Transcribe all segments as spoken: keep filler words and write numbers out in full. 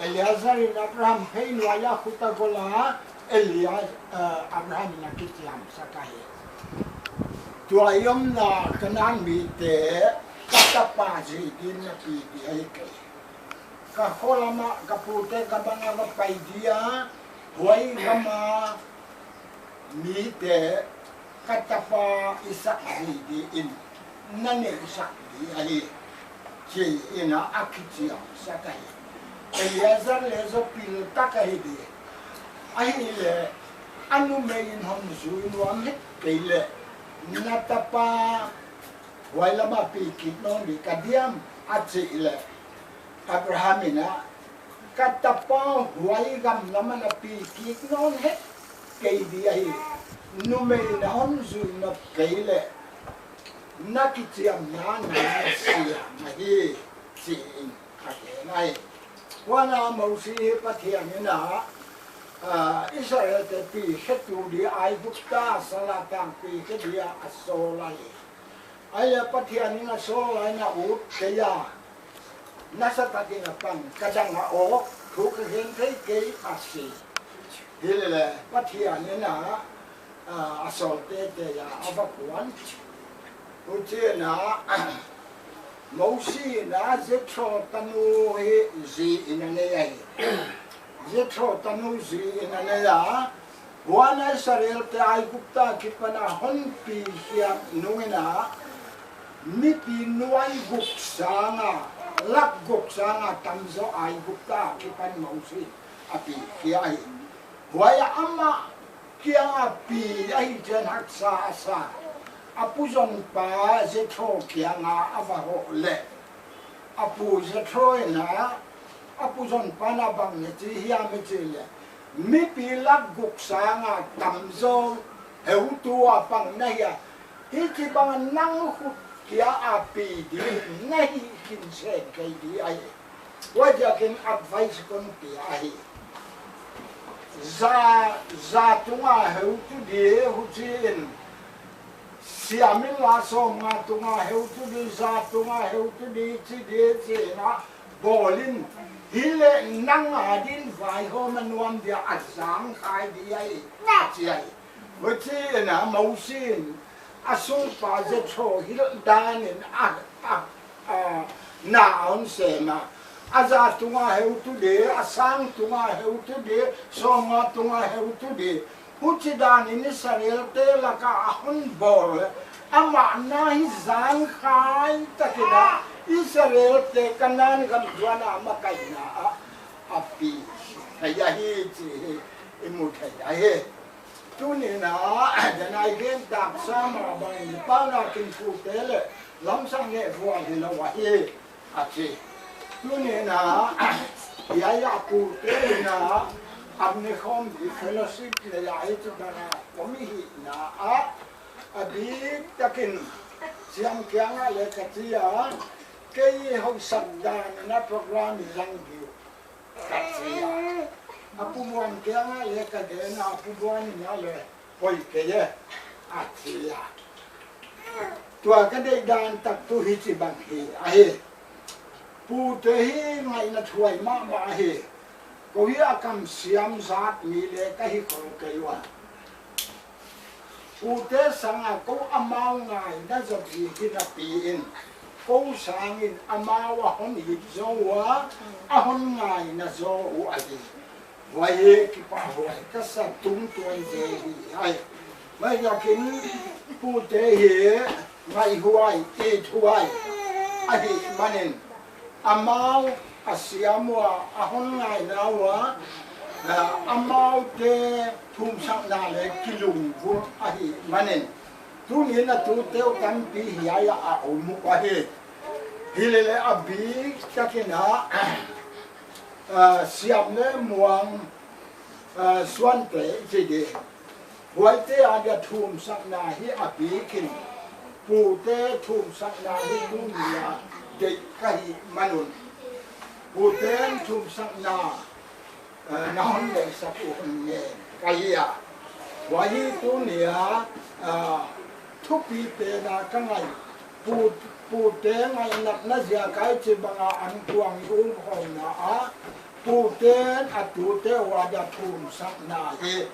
Eleazar in Abraham phei nuai a khut a gol a, Elia, eh, Abraham in a kichiamsak ahi. Tua i omna Kanaan mite ka tapa zi dingin na pi di ahi kei. Ka kho lam ah ka pute ka bang a va pai dia, huai gam a mite ka tapa Isak zi dingin na neihsak di ahi, chi in a kichiamsak ahi. Eleazar leh zong pil tak ahi di. Ahihleh a numei in hon zui nuam het kei leh, na tapa huai lam a pi kik nawn di ka diam, a chih leh, Abraham in a, ka tapa huai gam lam ah na pi kik nawn het kei di ahi. Numei na hon zui nop kei leh na kichiamna na siam ahi, chi in a gen ahi. Huan a Mosi hi Pathian in a, ah, Israelte pi khetu di Aigupta sal a tangpi khe dia a sawl ahi. Ahihleh Pathian in a sawl lai in a ut kei a, nasa takin a pang, ka dang a awk, thu ka gen thei kei, a chi. Hileleh Pathian in a, a, a sawlte te a, a va kuan. Huchiin a, Mosi in a Jethro tanu hi zi in a nei ahi. Jethro tanu zi in a nei a, huan a Israelte Aigupta akipan a hon pi khiak nung in a, mipi nuai guk sang a, lak guk sang a tamzaw Aigupta akipan Mosi a pi khia hi. Huai a amah kiang a pi ahih chiang haksa a sa. A pu zon pa Jethro kiang a a va hoh leh, a pu Jethro in a, a pu zon pa'n a bang na chi hiam i chih leh, mipi lak guk sang a tamzaw heutu a pang na hia, hichibang nang khut kia a pi di na hih khin sen kei di ahi. Huaiziakin advice kon pia ahi. Za, za tung a heutu di, huchiin siam in la sawmnga tung a heutu di, za tung a heutu di, chi di, chi in a bawl in. Hileh nang adin vaihawm a nuam dia a zangkhai di ahi, a chi ahi. Huchiin a Mosi in a sungpa Jethro hilh dan in a, a, a, na a hon sem a. A za tung a heutu di, a sang tung a heutu di, sawmnga tung a heutu di. Huchi dan in Israelte lak a a hon bawl. Amah na hi zangkhai takin a Israelte Kanaan gam zuan a makaihna ah a pi thei ahi chih i mu thei ahi. Tuni'n a, dan a i gen taksa mah bangin, paunak in pute leh lamsang neh vual hilou ahi, a chi. Tuni'n a, hiai a pute in a, a om khawm di fellowship leh a i tu dan a, om i hihna ah, a biktakin, Siam kiang ah leh ka chi a, kei housak dan in a program i zang di uh, ka chi a. A Pu Buan kiang ah leh ka gen a, a Pu Buan in a leh, poi kei e, a chi a. Tua ka deih dan tak tuh hichibang hi ahi. Pute hi ngaihna thuai mahmah ahi. Kou hi a kamsiam zat mi leh ka hi khol kei ua. Pute sang a kou amau ngaihna zaw hi napi in, kou sang in amau a hon it zaw ua, a hon ngaihna zaw uh ahi. Huai hi kipahhuai ka sa tungtawn zel hi ahi. Huaiziakin pute hi ngaihhuai, ithuai ahihmanin, amau a siam ua, a hon ngaihna ua, eh, amaute thumsakna leh kilungvul ahihmanin, tuni'n a tute uh tampi hiai ah a om uh ahi. Hileleh a biktakin a, eh, Siam leh Muang, eh, Suante i chi di. Huaite adia thumsakna hi a bik in, pute thumsakna hi tuni a deih ka hihman un, puten thumsakna, eh, na hon deihsak uh hon ngen ka hi a. Huai hi tuni a, eh, thupi pen a ka ngaih, pu, pute ngaihnatna ziak a hichibang a ankuang i umkhawmna ah, pu Ten a tute ua dia thumsakna hi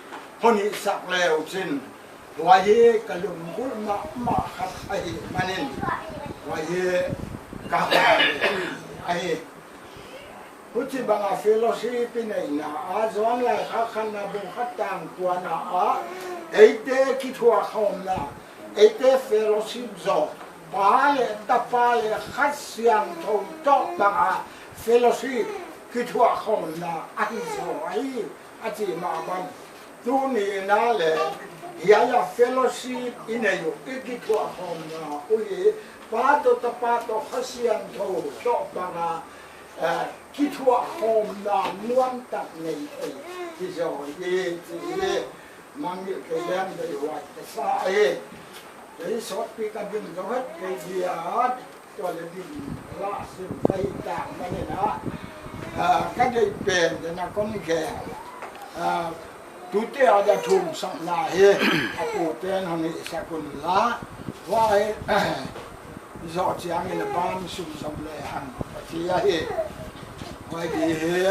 hon hihsak leu chin, huai hi ka lunggulh mahmah khat ahihmanin, huai hi ka hon ahi. Huchibanga fellowship i neihna ah, Johan laikhak khatna bung khat tang kuana ah, eite kithuahkhawmna, eite fellowship zaw, Pa leh Tapa leh Kha Siangthou tawh banga fellowship, kithuahkhawmna ahi zaw ahi, a chi mah bang. Tuni in a leh, hiai a fellowship i nei uh, i kithuahkhawmna uh hi, Pa tawh, Tapa tawh, Kha Siangthou tawh banga, eh, kithuahkhawmna nuamtak nei thei hi zaw hi, chi hi. Mangngilh kei leng deihhuai ka sa hi. Kei sawtpi ka ding zaw het kei dia, tua leh ding lah sim ka hih tak manin a, ah, ka deih pen dena kon gen. Ah, tute a dia thumsakna hi, a pute'n hon hihsak unla, huai zoh chiangin a ban sum zom lehang, a chi ahi. Huai di hi,